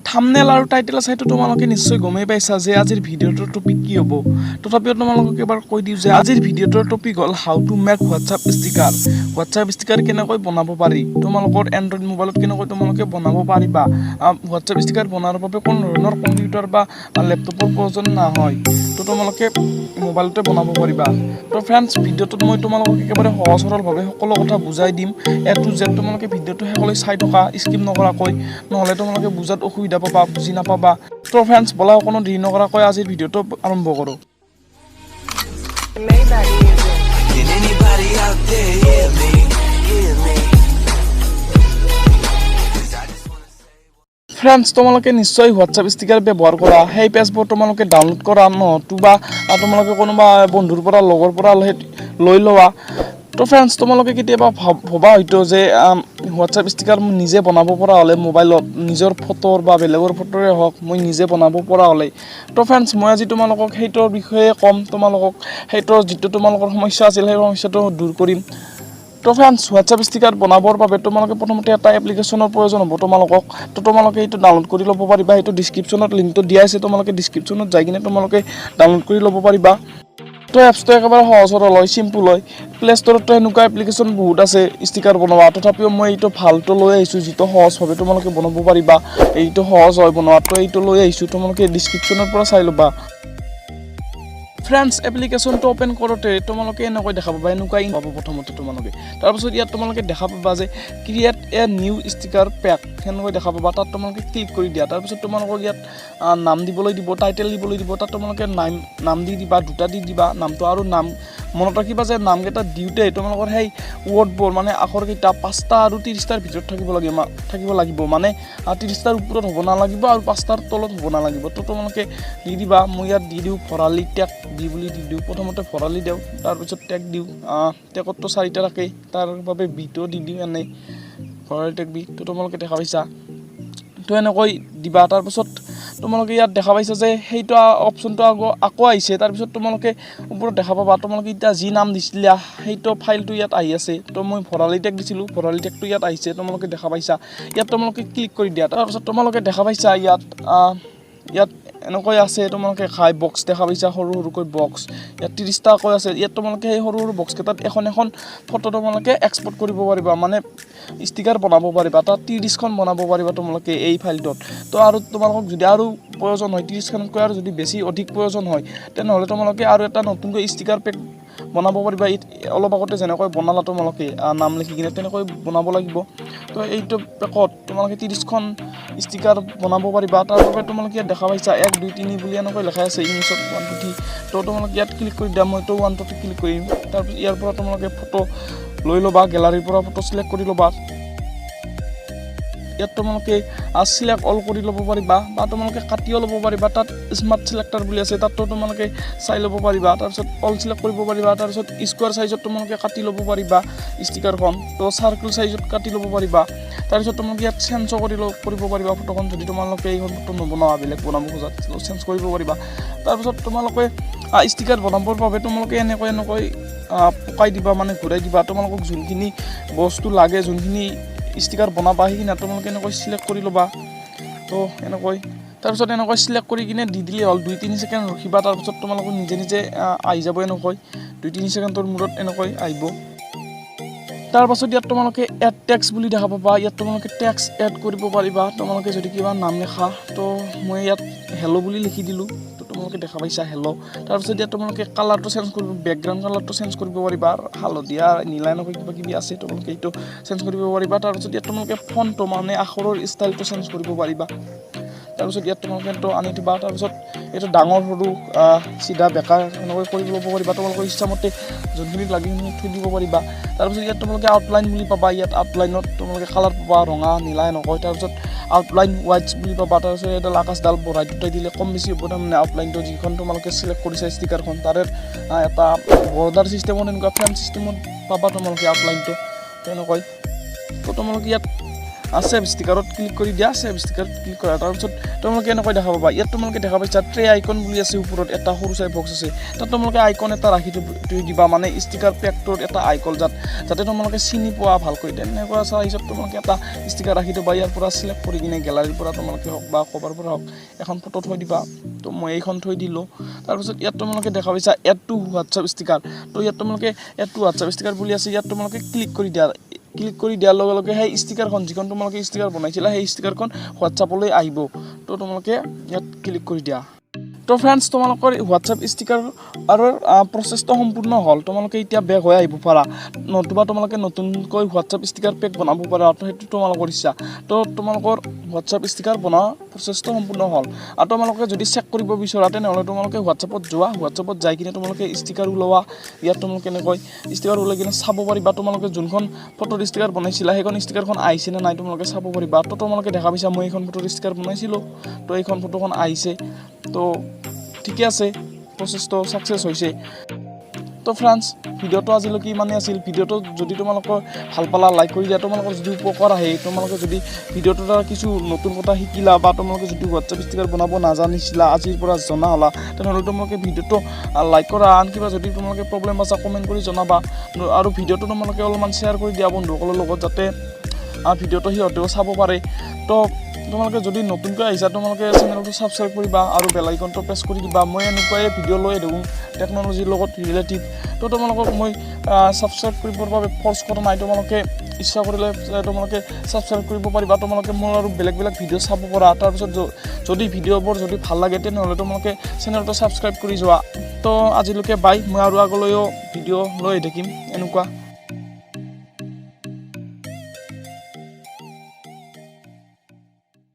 Thumbnail আৰু title চাইতো তোমালোকে নিশ্চয় গমেই পাইছা যে আজিৰ ভিডিঅ'টোৰ টপিক কি হ'ব। তথাপিও তোমালোকক এবাৰ কৈ দিওঁ যে আজিৰ ভিডিঅ'টোৰ টপিক হ'ল how to make WhatsApp sticker। WhatsApp sticker কেনেকৈ বনাব পাৰি, তোমালোকৰ এণ্ড্ৰইড মোবাইলত কেনেকৈ তোমালোকে বনাব পাৰিবা। হোৱাটছআপ ষ্টিকাৰ বনোৱাৰ বাবে কোনো ধৰণৰ কম্পিউটাৰ বা লেপটপৰ প্ৰয়োজন নহয়, তো তোমালোকে মোবাইলতে বনাব পাৰিবা। তো ফ্ৰেণ্ডছ, ভিডিঅ'টোত মই তোমালোকক একেবাৰে সহজ সৰলভাৱে সকলো কথা বুজাই দিম, এ টু জেড। তোমালোকে ভিডিঅ'টো শেষলৈ চাই থকা স্কিপ নকৰাকৈ, নহ'লে তোমালোকে বুজাত অসুবিধা পাবা, বুজি নাপাবা। তো ফ্ৰেণ্ডছ, ব'লা, অকণো দেৰি নকৰাকৈ আজিৰ ভিডিঅ'টো আৰম্ভ কৰোঁ। Maybach music. Can anybody out there hear me? Hear me? 'Cause I just wanna say. Friends, তোমালোকে নিশ্চয় হোৱাটছআপ ষ্টিকাৰ ব্যৱহাৰ কৰা, সেই পেজবোৰ তোমালোকে ডাউনলোড কৰা নতুবা তোমালোকে কোনোবা বন্ধুৰ পৰা, লগৰ পৰা সেই লৈ লোৱা। তো ফ্ৰেণ্ডছ, তোমালোকে কেতিয়াবা ভবা হয়তো যে হোৱাটছআপ ষ্টিকাৰ মই নিজে বনাব পৰা হ'লে, মোবাইলত নিজৰ ফটোৰ বা বেলেগৰ ফটোৰে হওক, মই নিজে বনাব পৰা হ'লে। তো ফ্ৰেণ্ডছ, মই আজি তোমালোকক সেইটোৰ বিষয়ে ক'ম। তোমালোকক সেইটোৰ যিটো তোমালোকৰ সমস্যা আছিল, সেই সমস্যাটো দূৰ কৰিম। তো ফ্ৰেণ্ডছ, হোৱাটছআপ ষ্টিকাৰ বনাবৰ বাবে তোমালোকে প্ৰথমতে এটা এপ্লিকেশ্যনৰ প্ৰয়োজন হ'ব তোমালোকক। তো তোমালোকে এইটো ডাউনলোড কৰি ল'ব পাৰিবা। সেইটো ডিছক্ৰিপশ্যনত লিংকটো দিয়া আছে। তোমালোকে ডিছক্ৰিপশ্যনত যাই কিনে তোমালোকে ডাউনলোড কৰি ল'ব পাৰিবা। তো এপছটো একেবাৰে সহজ সৰল হয়, চিম্পুল হয়। প্লে ষ্ট'ৰততো সেনেকুৱা এপ্লিকেশ্যন বহুত আছে ষ্টিকাৰ বনোৱা। তথাপিও মই এইটো ভালটো লৈ আহিছোঁ, যিটো সহজভাৱে তোমালোকে বনাব পাৰিবা। এইটো সহজ হয় বনোৱাত, তো এইটো লৈ আহিছোঁ। তোমালোকে ডিছক্ৰিপশ্যনৰ পৰা চাই ল'বা। ফ্ৰেণ্ডছ, এপ্লিকেশ্যনটো অ'পেন কৰোঁতে তোমালোকে এনেকৈ দেখা পাবা, এনেকুৱা পাব প্ৰথমতে তোমালোকে। তাৰপিছত ইয়াত তোমালোকে দেখা পাবা যে create a new sticker pack, সেনেকৈ দেখা পাবা। তাত তোমালোকে ক্লিক কৰি দিয়া। তাৰপিছত তোমালোকক ইয়াত নাম দিবলৈ দিব, টাইটেল দিবলৈ দিব। তাত তোমালোকে নাম নাম দি দিবা, দুটা দি দিবা নামটো। আৰু নাম মনত ৰাখিবা যে নামকেইটা দিওঁতে তোমালোকৰ সেই ৱৰ্ডবোৰ, মানে আখৰকেইটা 5টা আৰু 30টাৰ ভিতৰত থাকিব লাগিব। থাকিব লাগিব মানে 30টাৰ ওপৰত হ'ব নালাগিব আৰু 5টাৰ তলত হ'ব নালাগিব। তো তোমালোকে দি দিবা। মই ইয়াত দি দিওঁ, ভৰালি টেক দি বুলি দি দিওঁ। প্ৰথমতে ভৰালি দিওঁ, তাৰপিছত টেক দিওঁ। টেকততো চাৰিটা থাকেই, তাৰ বাবে বিটো দি দিওঁ এনেই, ভৰালি টেক বি। তো তোমালোকে দেখা পাইছা। তো এনেকৈ দিবা। তাৰপিছত তোমালোকে ইয়াত দেখা পাইছা যে সেইটো অপশ্যনটো আকৌ আহিছে। তাৰপিছত তোমালোকে ওপৰত দেখা পাবা, তোমালোকে এতিয়া যি নাম দিছিলা সেইটো ফাইলটো ইয়াত আহি আছে। তো মই ভৰালি টেক দিছিলোঁ, ভৰালি টেকটো ইয়াত আহিছে, তোমালোকে দেখা পাইছা। ইয়াত তোমালোকে ক্লিক কৰি দিয়া। তাৰপিছত তোমালোকে দেখা পাইছা ইয়াত এনেকৈ আছে। তোমালোকে খাই বক্স দেখা পাইছা, সৰু সৰুকৈ বক্স। ইয়াত 30টাকৈ আছে। ইয়াত তোমালোকে সেই সৰু সৰু বক্সকেইটাত এখন এখন ফটো তোমালোকে এক্সপৰ্ট কৰিব পাৰিবা, মানে ষ্টিকাৰ বনাব পাৰিবা। তাত 30খন বনাব পাৰিবা তোমালোকে এই ফাইলটোত। তো আৰু তোমালোকক যদি আৰু প্ৰয়োজন হয়, 30খনতকৈ আৰু যদি বেছি অধিক প্ৰয়োজন হয়, তেনেহ'লে তোমালোকে আৰু এটা নতুনকৈ ষ্টিকাৰ পেক বনাব পাৰিবা। অলপ আগতে যেনেকৈ বনালা তোমালোকে নাম লিখি কিনে, তেনেকৈ বনাব লাগিব। তো এইটো পেকত তোমালোকে 30খন ষ্টিকাৰ বনাব পাৰিবা। তাৰ বাবে তোমালোকে ইয়াত দেখা পাইছা 1, 2, 3 বুলি এনেকৈ লেখা আছে ইংলিছত, 1, 2, 3। তো তোমালোকে ইয়াত ক্লিক কৰি দিয়া। মইতো ওৱানটোতে ক্লিক কৰিম। তাৰপিছত ইয়াৰ পৰা তোমালোকে ফটো লৈ ল'বা, গেলাৰীৰ পৰা ফটো চিলেক্ট কৰি ল'বা। ইয়াত তোমালোকে চিলেক্ট অল কৰি ল'ব পাৰিবা বা তোমালোকে কাটিও ল'ব পাৰিবা। তাত স্মাৰ্ট চিলেক্টাৰ বুলি আছে, তাতো তোমালোকে চাই ল'ব পাৰিবা। তাৰপিছত অল চিলেক্ট কৰিব পাৰিবা। তাৰপিছত স্কোৱাৰ চাইজত তোমালোকে কাটি ল'ব পাৰিবা ষ্টিকাৰখন। তো চাৰ্কেল চাইজত কাটি ল'ব পাৰিবা। তাৰপিছত তোমালোকে ইয়াত চেঞ্জো কৰিব পাৰিবা ফটোখন। যদি তোমালোকে এইখন ফটো নবনোৱা, বেলেগ বনাব খোজা, চেঞ্জ কৰিব পাৰিবা। তাৰপিছত তোমালোকে ষ্টিকাৰ বনাবৰ বাবে তোমালোকে এনেকৈ এনেকৈ পকাই দিবা, মানে ঘূৰাই দিবা। তোমালোকক যোনখিনি বস্তু লাগে, যোনখিনি ষ্টিকাৰ বনাবা, সেইখিনি তোমালোকে এনেকৈ চিলেক্ট কৰি ল'বা। তো এনেকৈ তাৰপিছত এনেকৈ চিলেক্ট কৰি কিনে দি দিলেই হ'ল। 2-3 ছেকেণ্ড ৰখিবা। তাৰপিছত তোমালোকৰ নিজে নিজে আহি যাব। এনেকৈ 2-3 ছেকেণ্ডৰ মূৰত এনেকৈ আহিব। তাৰপাছত ইয়াত তোমালোকে এড টেক্সট বুলি দেখা পাবা। ইয়াত তোমালোকে টেক্সট এড কৰিব পাৰিবা, তোমালোকে যদি কিবা নাম লিখা। তো মই ইয়াত হেল্ল' বুলি লিখি দিলোঁ। তো তোমালোকে দেখা পাইছা, হেল্ল'। তাৰপিছত ইয়াত তোমালোকে কালাৰটো চেঞ্জ কৰিব, বেকগ্ৰাউণ্ড কালাৰটো চেঞ্জ কৰিব পাৰিবা। হালধীয়া, নীলা, এনেকৈ কিবা কিবি আছে, তোমালোকে এইটো চেঞ্জ কৰিব পাৰিবা। তাৰপিছত ইয়াত তোমালোকে ফণ্টটো, মানে আখৰৰ ষ্টাইলটো চেঞ্জ কৰিব পাৰিবা। তাৰপিছত ইয়াত তোমালোকে এইটো আনি থবা। তাৰপিছত এইটো ডাঙৰ, সৰু, চিধা, বেকা এনেকৈ কৰি ল'ব পাৰিবা। তোমালোকৰ ইচ্ছামতে যোনখিনিত লাগে সেইখিনি থৈ দিব পাৰিবা। তাৰপিছত ইয়াত তোমালোকে আউটলাইন বুলি পাবা। ইয়াত আউটলাইনত তোমালোকে কালাৰ পাবা, ৰঙা, নীলা এনেকৈ। তাৰপিছত আউটলাইন ৱাইটছ বুলি পাবা। তাৰপিছত এডাল আকাশডাল বঢ়াই টুটাই দিলে কম বেছি হ'ব। তাৰমানে আউটলাইনটো যিখন তোমালোকে চিলেক্ট কৰিছা ষ্টিকাৰখন, তাৰে এটা বৰ্ডাৰ চিষ্টেমত, এনেকুৱা ফ্ৰেম চিষ্টেমত পাবা তোমালোকে আউটলাইনটো তেনেকৈ। তো তোমালোকে ইয়াত ছেভ ষ্টিকাৰত ক্লিক কৰি দিয়া। ছেভ ষ্টিকাৰত ক্লিক কৰা, তাৰপিছত তোমালোকে এনেকৈ দেখা পাবা। ইয়াত তোমালোকে দেখা পাইছা, ট্ৰে আইকন বুলি আছে। ওপৰত এটা সৰু চাই বক্স আছে, তাত তোমালোকে আইকন এটা ৰাখি থৈ দিবা, মানে ষ্টিকাৰ পেকটোৰ এটা আইকন, যাতে তোমালোকে চিনি পোৱা ভালকৈ। তেনেকুৱা চাইজত তোমালোকে এটা ষ্টিকাৰ ৰাখি থবা। ইয়াৰ পৰা চিলেক্ট কৰি কিনে গেলাৰীৰ পৰা তোমালোকে হওক বা ক'ৰবাৰ পৰা হওক এখন ফটো থৈ দিবা। তো মই এইখন থৈ দিলোঁ। তাৰপিছত ইয়াত তোমালোকে দেখা পাইছা এড টু হোৱাটছআপ ষ্টিকাৰ। তো ইয়াত তোমালোকে এড টু হোৱাটছআপ ষ্টিকাৰ বুলি আছে, ইয়াত তোমালোকে ক্লিক কৰি দিয়া। ক্লিক কৰি দিয়াৰ লগে লগে সেই ষ্টিকাৰখন, যিখন তোমালোকে ষ্টিকাৰ বনাইছিলা, সেই ষ্টিকাৰখন হোৱাটছআপলৈ আহিব। তো তোমালোকে ইয়াত ক্লিক কৰি দিয়া। তো ফ্ৰেণ্ডছ, তোমালোকৰ হোৱাটছআপ ষ্টিকাৰ আৰু প্ৰচেছটো সম্পূৰ্ণ হ'ল। তোমালোকে এতিয়া বেক হৈ আহিব পাৰা, নতুবা তোমালোকে নতুনকৈ হোৱাটছআপ ষ্টিকাৰ পেক বনাব পাৰা। তো সেইটো তোমালোকৰ ইচ্ছা। তো তোমালোকৰ হোৱাটছআপ ষ্টিকাৰ বনোৱা প্ৰচেছটো সম্পূৰ্ণ হ'ল। আৰু তোমালোকে যদি চেক কৰিব বিচৰা, তেনেহ'লে তোমালোকে হোৱাটছআপত যোৱা। হোৱাটছআপত যাই কিনে তোমালোকে ষ্টিকাৰ ওলোৱা। ইয়াত তোমালোকে কেনেকৈ ষ্টিকাৰ ওলাই কিনে চাব পাৰিবা, তোমালোকে যোনখন ফটোৰ ষ্টিকাৰ বনাইছিলা, সেইখন ষ্টিকাৰখন আহিছে নে নাই তোমালোকে চাব পাৰিবা। তো তোমালোকে দেখা পাইছা, মই এইখন ফটোৰ ষ্টিকাৰ বনাইছিলোঁ, তো এইখন ফটোখন আহিছে। তো ঠিকে আছে, প্ৰচেছটো ছাকচেছ হৈছে। তো ফ্ৰেণ্ডছ, ভিডিঅ'টো আজিলৈকে ইমানেই আছিল। ভিডিঅ'টো যদি তোমালোকৰ ভাল পালা, লাইক কৰি দিয়া। তোমালোকৰ যদি উপকাৰ আহে, তোমালোকে যদি ভিডিঅ'টোৰ দ্বাৰা কিছু নতুন কথা শিকিলা বা তোমালোকে যদি হোৱাটছএপ ষ্টিকাৰ বনাব নাজানিছিলা, আজিৰ পৰা জনা হ'লা, তেনেহ'লে তোমালোকে ভিডিঅ'টো লাইক কৰা। আন কিবা যদি তোমালোকে প্ৰব্লেম আছে, কমেণ্ট কৰি জনাবা। আৰু ভিডিঅ'টো তোমালোকে অলপমান শ্বেয়াৰ কৰি দিয়া বন্ধুসকলৰ লগত, যাতে ভিডিঅ'টো সিহঁতেও চাব পাৰে। তো তোমালোকে যদি নতুনকৈ আহিছা, তোমালোকে চেনেলটো ছাবস্ক্ৰাইব কৰিবা আৰু বেল আইকনটো প্ৰেছ কৰি দিবা। মই এনেকুৱাই ভিডিঅ' লৈ থাকোঁ টেকন'লজিৰ লগত ৰিলেটিভ। তো তোমালোকক মই ছাবস্ক্ৰাইব কৰিবৰ বাবে ফ'ৰ্চ কৰা নাই। তোমালোকে ইচ্ছা কৰিলে তোমালোকে ছাবস্ক্ৰাইব কৰিব পাৰিবা। তোমালোকে মোৰ আৰু বেলেগ বেলেগ ভিডিঅ' চাব পাৰা। তাৰপিছত যদি ভিডিঅ'বোৰ যদি ভাল লাগে, তেনেহ'লে তোমালোকে চেনেলটো ছাবস্ক্ৰাইব কৰি যোৱা। তো আজিলৈকে বাই। মই আৰু আগলৈও ভিডিঅ' লৈ থাকিম এনেকুৱা।